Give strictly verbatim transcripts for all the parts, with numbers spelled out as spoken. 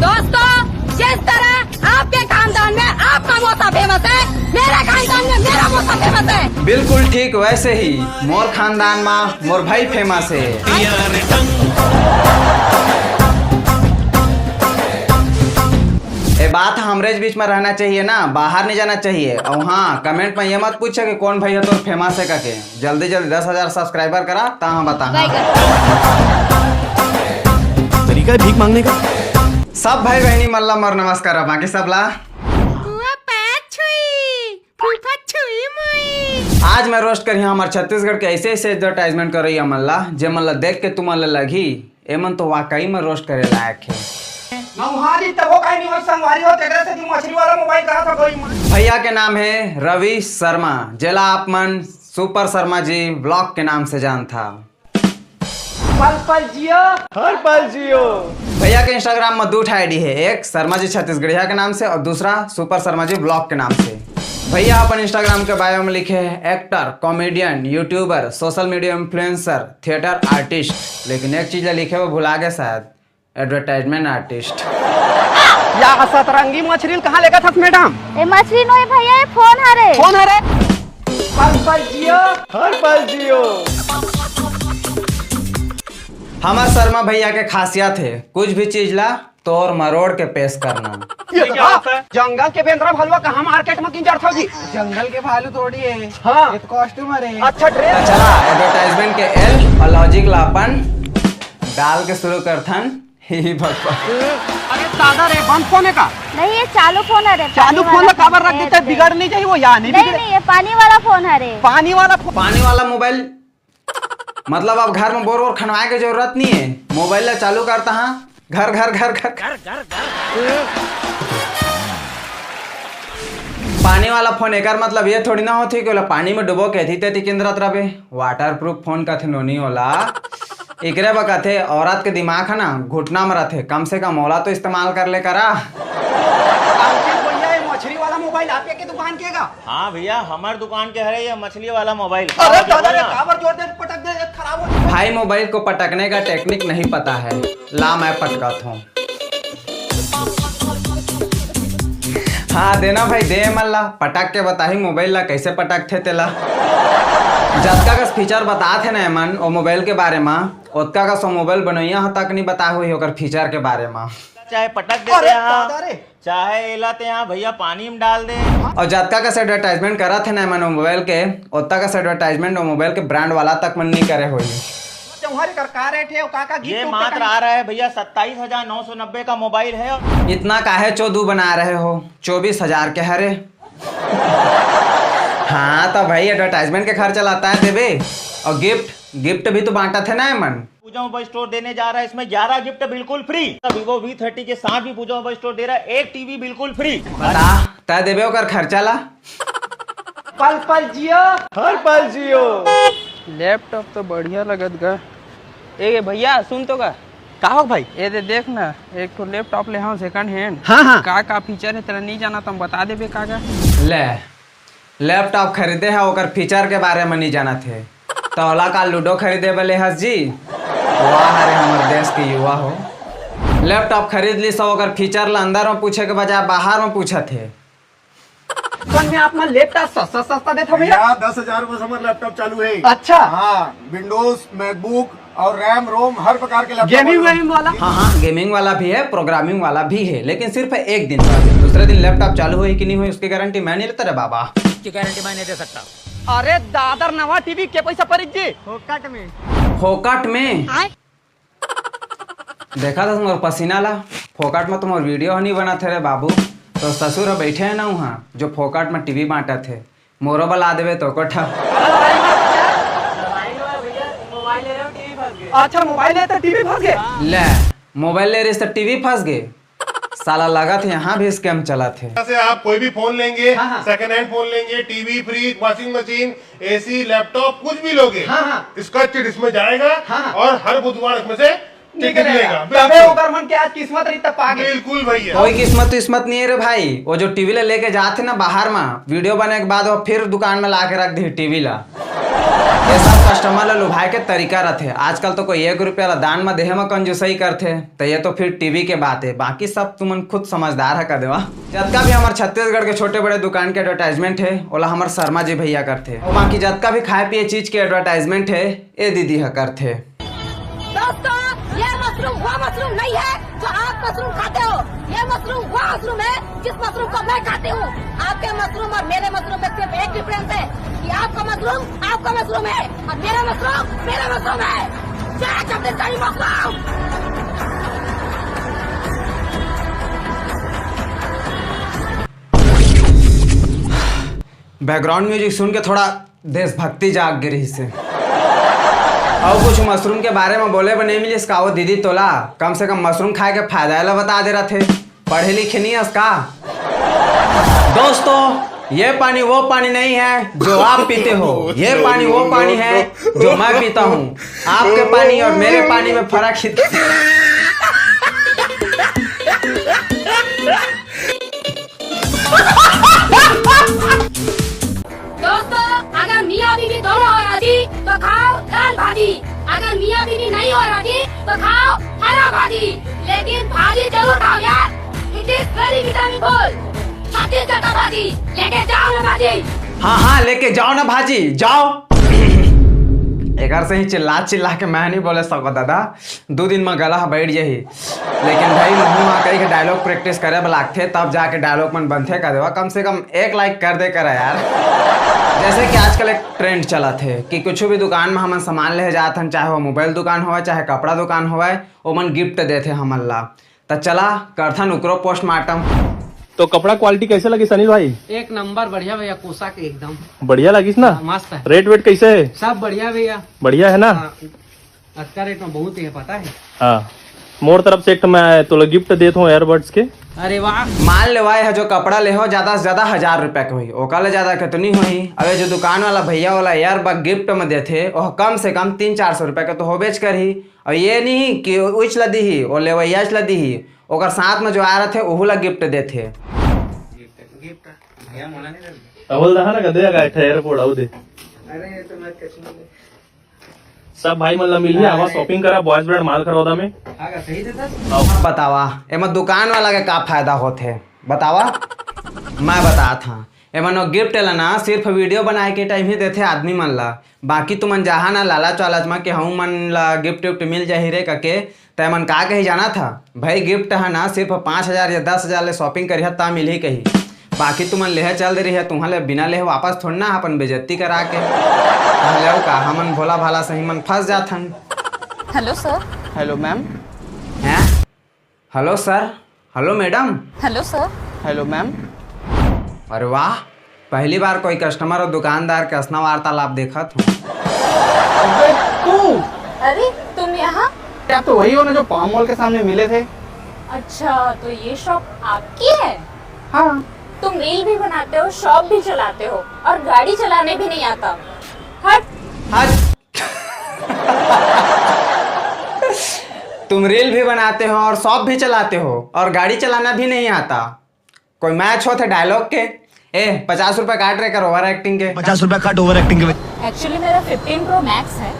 दोस्तों, जिस तरह आपके खानदान में आपका मौसा फेमस है, मेरे खानदान में मेरा मौसा फेमस है। बिल्कुल ठीक वैसे ही मोर खानदान मा मोर भाई फेमस है। ये बात हमरे बीच में रहना चाहिए ना, बाहर नहीं जाना चाहिए। और हाँ, कमेंट में ये मत पूछे कि कौन भाई है तोर फेमस है करके। जल्दी जल्दी दस हजार सब्सक्राइबर करा, ता हम बता। तरीका है भीख मांगने का। सब भाई बहनी मन ला मोर नमस्कार, बाकी सब ला। फूफा पैर छुई, फूफा छुई मुई। आज मैं रोस्ट करी हमार छत्तीसगढ़ के ऐसे ऐसे एडवर्टाइजमेंट करइया मन ला, जे मन ला देख के तुमन ला लगही, एमन तो वाकई में रोस्ट करे लायक है। नौहारी तब हो काहे नहीं हो, संगवारी हो, तेकरे से मछली वाला मोबाइल कहा था कोई। भैया के नाम है रवि शर्मा, जेला आप मन सुपर शर्मा जी ब्लॉग के नाम से जान था। पल पल जियो। हर पल जियो। भैया के इंस्टाग्राम में दो ठा आईडी है, एक शर्मा जी छत्तीसगढ़िया के नाम से और दूसरा सुपर शर्मा जी ब्लॉग के नाम से। भैया अपन इंस्टाग्राम के बायो में लिखे हैं actor, comedian, YouTuber, social media influencer, theatre artist, लेकिन एक चीज ला लिखे वो भुला गए शायद, एडवर्टाइजमेंट आर्टिस्ट। या सतरंगी मछली कहाँ लेकर था मैडम? ए मछली नोहे भैया, ये फोन हरे। फोन हरे। पल पल जियो। हर पल जियो। हमार शर्मा भैया के खासियत है, कुछ भी चीज ला तोड़ मरोड़ के पेश करना। ये क्या होता है? जंगल के बेंदरा भलुआ कहाँ मार्केट में किंजर था जी? जंगल के भालू थोड़ी है। हाँ। ये तो कॉस्ट्यूमर है। अच्छा, ड्रेस। तो चला एडवर्टाइजमेंट के एल और लॉजिक ला अपन डाल के शुरू करथन। ही भगवान। अरे दादा रे, बंद फोन है का? नहीं, ये चालू फोन है रे, चालू पानी फोन वाला है, काबर रख ए, देते हैं? ए। बिगड़ नहीं जाए वो, या नहीं नहीं, बिगड़े? नहीं, ये पानी वाला फोन है रे। पानी वाला फोन। पानी वाला मोबाइल, मतलब अब घर में बोर वोर खनवाए के जरूरत नहीं है, मोबाइल ला चालू करता हाँ, घर घर घर घर घर। पानी वाला फोन, एकर मतलब ये थोड़ी ना होथे कि ओला पानी में डुबो के एती तेती किंदरत रबे। वाटर प्रूफ फोन कथे नोनी ओला। एकरे बर कथे, औरत के दिमाग है ना घुटना में रथे, कम से कम ओला तो इस्तेमाल कर ले करा। अंकित भैया, ये मछली वाला मोबाइल आप ही के दुकान के का? हाँ भैया, हमार दुकान के हरे ये मछली वाला मोबाइल। अरे हाँ, दादा बोल रे, ना। काबर जोर दे पटक दे, ये खराब हो जाएगा। भाई, मोबाइल को पटकने का टेक्निक नहीं पता है, ला मैं पटकात हूँ। हाँ, देना भाई, दे मन ला, पटक के बताही मोबाइल ला कैसे पटकथे तेला। जतका कस फीचर बतात हे ना एमन ओ मोबाइल के बारे मा, ओतका कस ओ मोबाइल बनोइया ह तक नहीं बताए होही ओकर फीचर के बारे मा। चाहे पटक देते अरे हैं, दादा रे। चाहे एला ते यहाँ भैया पानी में डाल दे। और जतका कस एडवर्टाइजमेंट करत हे ना एमन ओ मोबाइल के, ओतका कस एडवर्टाइजमेंट ओ मोबाइल के ब्रांड वाला तक मन नहीं करे होही। तुम्हारे कर का रेट है, का का गिफ्ट ये उफ्ट मात्र का आ रहा है भैया, सत्ताईस हजार नौ सौ नब्बे का मोबाइल है। इतना काहे चोदू बना रहे हो, चौबीस हजार के हरे। हाँ तो भाई, एडवर्टाइजमेंट के खर्चा लाता है देबे, और गिफ्ट, गिफ्ट भी तो बांटत हे ना एमन। पूजा मोबाइल स्टोर देने जा रहा है इसमें ग्यारह गिफ्ट बिल्कुल फ्री। Vivo वी थर्टी के साथ भी पूजा मोबाइल स्टोर दे रहा है एक टीवी बिल्कुल फ्री। बता, तय देबे ओकर खर्चा ला। पल पल जियो। हर पल जियो। लैपटॉप तो बढ़िया लगत गा। ए भैया, सुन तो गा। का हो भाई? ए दे देख ना, एक ठो लैपटॉप ले हव सेकंड हैंड। हाँ, हाँ। का का फीचर है तेला नहीं जाना, तुम बता देबे का का। ले, लैपटॉप खरीदे है, ओकर फीचर के बारे में नहीं जानत हे। तो ओला का लूडो खरीदे बले हस जी? वाह रे, हमर देश के युवा हो। लैपटॉप खरीद ली, सब ओकर फीचर ला अंदर में पूछे के बजाय बाहर में पूछत हे। कौन में आप मन लैपटॉप सस्ता सस्ता देत हो भैया? भैया, दस हजार रुपए से हमारा लैपटॉप चालू है। अच्छा। हाँ, विंडोज, मैकबुक और रैम रोम हर प्रकार के लैपटॉप गेमिंग अवेलेबल। वेमिंग वाला? हाँ हाँ, गेमिंग वाला भी है, प्रोग्रामिंग वाला भी है, लेकिन सिर्फ एक दिन बाद। दूसरे दिन लैपटॉप चालू होही कि नहीं होही, उसकी गारंटी मैं नहीं लेता रे बाबा। की गारंटी मैं नहीं दे सकता। अरे दादर, नवा टीवी के पैसा परिस जी? फोकट में। फोकट में? आय। देखा था तुम्हार पसीना ला, फोकट में तुम्हार वीडियो ह नहीं बनत हे रे बाबू। तो ससुर ह बैठे है ना वहाँ, जो फोकट में टीवी बांटत हे, मोरो बला देबे तो कोठा। अच्छा, मोबाइल ले तो टीवी फंस गए। ले, मोबाइल ले रहिस तो टीवी फंस गए। साला लगत हे यहाँ भी स्कैम चलत हे। से आप कोई भी फोन लेंगे, हाँ, हाँ। सेकंड हैंड फोन लेंगे, TV, fridge, washing machine, AC, laptop, कुछ भी लोगे, हाँ, हाँ। इसका चिट इसमें जाएगा हाँ, हाँ। और हर बुधवार इसमें से टिकट निकलेगा। लेगा, तबे बिल्कुल। ओकर मन के आज किस्मत रही तब पागे। बिल्कुल भैया। कोई किस्मत विस्मत नहीं है रे भाई। वो जो टीवी ले लेके जाते ना बाहर में, वीडियो बने के बाद वो फिर दुकान में ला के रख दी टीवी ला। ये सब कस्टमर ला लुभाए के तरीका रथे। आजकल तो कोई एक रुपया ला दान म देहे म कंजूसई करथे, त ये तो फिर टीवी के बात हे, बाकी सब तुमन खुद समझदार ह, कह देवा। जतका भी हमर छत्तीसगढ़ के छोटे बड़े दुकान के एडवर्टाइजमेंट हे, ओला हमर शर्मा जी भैया करथे। अउ बाकी जतका भी खाए पिए चीज के एडवर्टाइजमेंट हे, ए दीदी ह करथे। दोस्तों, ये मशरूम वो मशरूम नहीं है जो आप मशरूम खाते हो। ये मशरूम वो मशरूम है जिस मशरूम को मैं खाती हूँ। आपके मशरूम और मेरे मशरूम में सिर्फ एक डिफरेंस है कि आपका मशरूम आपका मशरूम है और मेरा मशरूम मेरा मशरूम है। जय छत्तीसगढ़ी मशरूम। बैकग्राउंड म्यूजिक सुन के थोड़ा देशभक्ति जाग गे रहिस हे। अउ कुछ मशरूम के बारे में बोले बर नहीं मिलिस का वो दीदी तोला? कम से कम मशरूम खाए के फायदा ला बता दे रथे। पढ़े लिखे नहीं हस का? दोस्तों, ये पानी वो पानी नहीं है जो आप पीते हो, ये पानी वो पानी है जो मैं पीता हूँ। आपके पानी और मेरे पानी में फर्क इतना दोस्तों, अगर मियाँ बीवी दोनों हो राजी तो खाओ दाल भाजी, अगर मियाँ बीवी नहीं हो राजी तो खाओ हरा भाजी, लेकिन भाजी जरूर खाओ यार। It is very vitamin full। Chhattisgarh का भाजी लेके जाओ ना भाजी। हाँ हाँ, लेके जाओ ना भाजी, जाओ। एकर से ही चिल्ला चिल्ला के मैं नहीं बोले सको दादा। दू दिन म गला ह बैठ जाही। लेकिन भाई, मुहूं म कई के डायलॉग प्रैक्टिस करे बर लागथे, तब जाके डायलॉग मन बनथे, कह देवा। कम से कम एक लाइक कर दे करा यार। जैसे कि आजकल एक ट्रेंड चलत हे कि कुछ भी दुकान म हमन सामान लेहे जात हन, चाहे वो मोबाइल दुकान होवय, चाहे कपड़ा दुकान होवय, ओमन गिफ्ट देथे हमन ला। त चला करथन ओकरो पोस्टमार्टम। तो कपड़ा क्वालिटी कैसे लगिस अनिल भाई? एक नंबर, बढ़िया भैया, पोशाक एकदम बढ़िया लगिस ना? हाँ, मस्त है। रेट वेट कैसे है? सब बढ़िया भैया। बढ़िया है ना? हाँ, अतका रेट में बहुत ही है, पता है। हाँ, मोर तरफ से एक ठो मैं तोला गिफ्ट देत हूँ ईयरबड्स के। अरे वाह। मान लेवा, ये जो कपड़ा ले हो, ज्यादा से ज्यादा हजार रुपया के होही, ओकर ले ज्यादा के तो नहीं होही। अब ये जो दुकान वाला भैया वाला ईयरबड गिफ्ट में देथे, ओह कम से कम तीन चार सौ रुपया के तो होबेच करही। और ये नहीं कि उच ला दीही, वो लेवैया ला दीही, ओकर साथ में जो आ रथे, ओहू ला गिफ्ट देथे। Gift, gift. भैया मोला नहीं देते। अवल दहा ना, दे गा, एक ठो ईयरबड अउ दे। अरे, ये तो मैं कुछ नहीं। सब भाई मन ला मिलही, आवा शॉपिंग करा, बॉयज ब्रांड माल खरौदा में। हाँ, का सही देता? बतावा, एमा दुकान वाला के का फायदा होथे? बतावा, मैं बतात हूँ। एमन वो गिफ्ट ला ना सिर्फ वीडियो बनाए के टाइम ही देथे आदमी मन ला, बाकी तुमन जाहा ना लालच वालच म के हमू मन ला गिफ्ट विफ्ट मिल जाही रे कके, त एमन का कही जाना था, भाई गिफ्ट ह ना सिर्फ पाँच हजार या दस हजार ले शॉपिंग करिहा ता मिलही कही, बाकी तुमन लेहे चल दे रही है, तुमन ले बिना लेहे वापस थोड़ी ना अपन बेइज्जती करा के। पहले अउ का हमन भोला भाला सही मन फंस जाथन। Hello sir. Hello ma'am. हैं? Hello sir. Hello madam. Hello sir. Hello ma'am. अरे वाह, पहली बार कोई कस्टमर और दुकानदार के असना वार्तालाप देखत हूँ। अबे तू! अरे, तुम यहाँ? क्या आप तो वही हो ना जो पाम मॉल के सामने मिले थे? अच्छा, तो ये शॉप आपकी है? हाँ। तुम रील भी बनाते हो, शॉप भी चलाते हो और गाड़ी चलाने भी नहीं आता। हट। हट। तुम रील भी बनाते हो और शॉप भी चलाते हो और गाड़ी चलाना भी नहीं आता। कोई मैच होथे डायलॉग के? ए, पचास रुपए काट रे कर ओवर एक्टिंग के। पचास रुपए काट ओवर एक्टिंग के। एक्चुअली मेरा फिफ्टीन प्रो मैक्स है,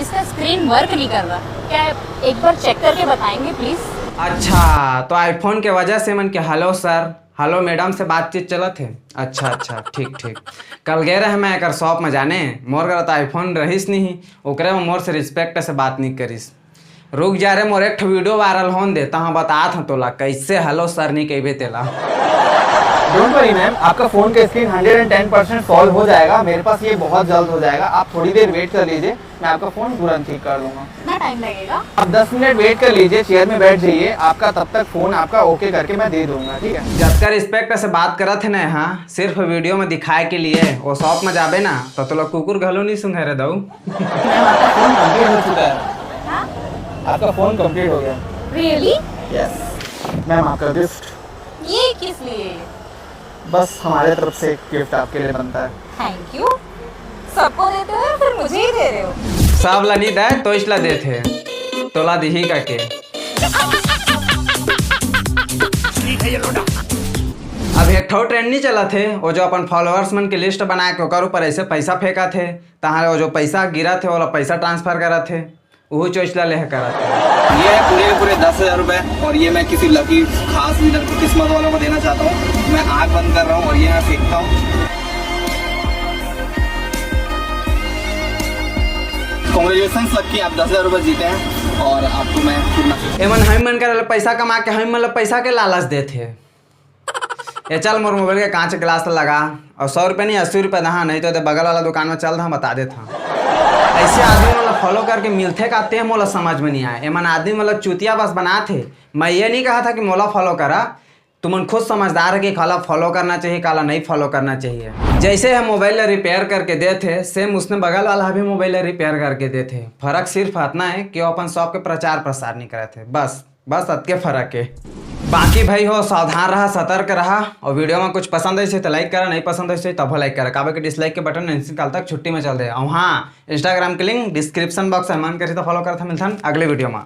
इसका स्क्रीन वर्क नहीं कर रहा। क्या आप एक बार चेक करके बताएंगे प्लीज? अच्छा, तो आईफोन के वजह से मन के हेलो सर, हेलो मैडम से बातचीत चलत हे। अच्छा अच्छा, ठीक ठीक। कल गए रहे मैं एकर शॉप में जाने, मोर करा तो आईफोन रहिस नहीं, ओकरे में मोर से रिस्पेक्ट से बात नहीं करिस। रुक जा रे, मोर एक ठो वीडियो वायरल होन दे, तहाँ बतात हूँ तोला कैसे हेलो सर नहीं कहिबे तेला। डोंट वरी मैम, आपका फोन का screen hundred and ten percent solve हो जाएगा। मेरे पास ये बहुत जल्द हो जाएगा, आप थोड़ी देर वेट कर लीजिए, मैं आपका फोन तुरंत ठीक कर दूंगा। कितना टाइम लगेगा? आप दस मिनट वेट कर लीजिए, चेयर में बैठ जाइए, आपका तब तक फोन आपका ओके करके मैं दे दूंगा, ठीक है? जतका रिस्पेक्ट से बात करत है ना यहाँ, सिर्फ वीडियो में दिखाए के लिए, वो शॉप में जाबे ना तो तोला कुकुर घलो नहीं सुंघे रे दऊ। मैम, आपका फोन कंप्लीट हो चुका है। हाँ? आपका फोन कंप्लीट हो गया। रियली? यस। मैम, आपका गिफ्ट। ये किस लिए? बस हमारे तरफ से एक गिफ्ट आपके लिए बनता है। Thank you. सबको देते हो या फिर मुझे ही दे रहे हो? सब ला नहीं दे, तो इसला देथे, तोला दिही का के। अब एक ठो ट्रेंड नहीं चलत हे, वो जो अपन फॉलोअर्स मन के लिस्ट बना के ओकर ऊपर ऐसे पैसा फेंकत हे, तहाँ वो जो पैसा गिरत हे, ओला पैसा ट्रांसफर करत हे, उहू चोचला लेह करत हे। ये है पूरे के पूरे दस हज़ार रुपए और ये मैं किसी लकी खास विनर को, किस्मत वालों को देना चाहता हूँ। मैं आँख बंद कर रहा हूँ और ये मैं फेंकता हूँ। कॉन्ग्रेचुलेशन लक्की, आप दस हज़ार रुपए जीते हैं और आपको मैं कितना एमन हम मन करे ले पैसा कमा के हम मन ल पैसा के लालच देत हे। ए चल मोर मोबाइल के कांच ग्लास लगा और सौ रुपये नहीं, अस्सी रुपये दहा, नहीं तो ते बगल वाला दुकान में चल दहा, बता देत हा। ऐसे आदमी मन ल फॉलो करके मिलथे का, ते मोला समझ में नहीं आए। एमन आदमी मन ल चूतिया बस बनात हे। मैं ये नहीं कहा था कि मोला फॉलो करा, तुमन खुद समझदार है कि काला फॉलो करना चाहिए, काला नहीं फॉलो करना चाहिए। जैसे हम मोबाइल ला रिपेयर करके देत हे, सेम उसने बगल वाला भी मोबाइल ला रिपेयर करके देत हे। फर्क सिर्फ इतना है कि वो अपन शॉप के प्रचार प्रसार नहीं करत हे, बस, बस अतके फर्क है। बाकी भाई हो, सावधान रहा, सतर्क रहा, और वीडियो में कुछ पसंद आइस हे तो लाइक करा, नहीं पसंद आइस हे तभो लाइक करा, काबर कि डिसलाइक के बटन नहीं काल तक छुट्टी में चल दे। और हाँ, इंस्टाग्राम के लिंक डिस्क्रिप्शन बॉक्स में, मन करी तो फॉलो करत हा। मिलथन अगले वीडियो में।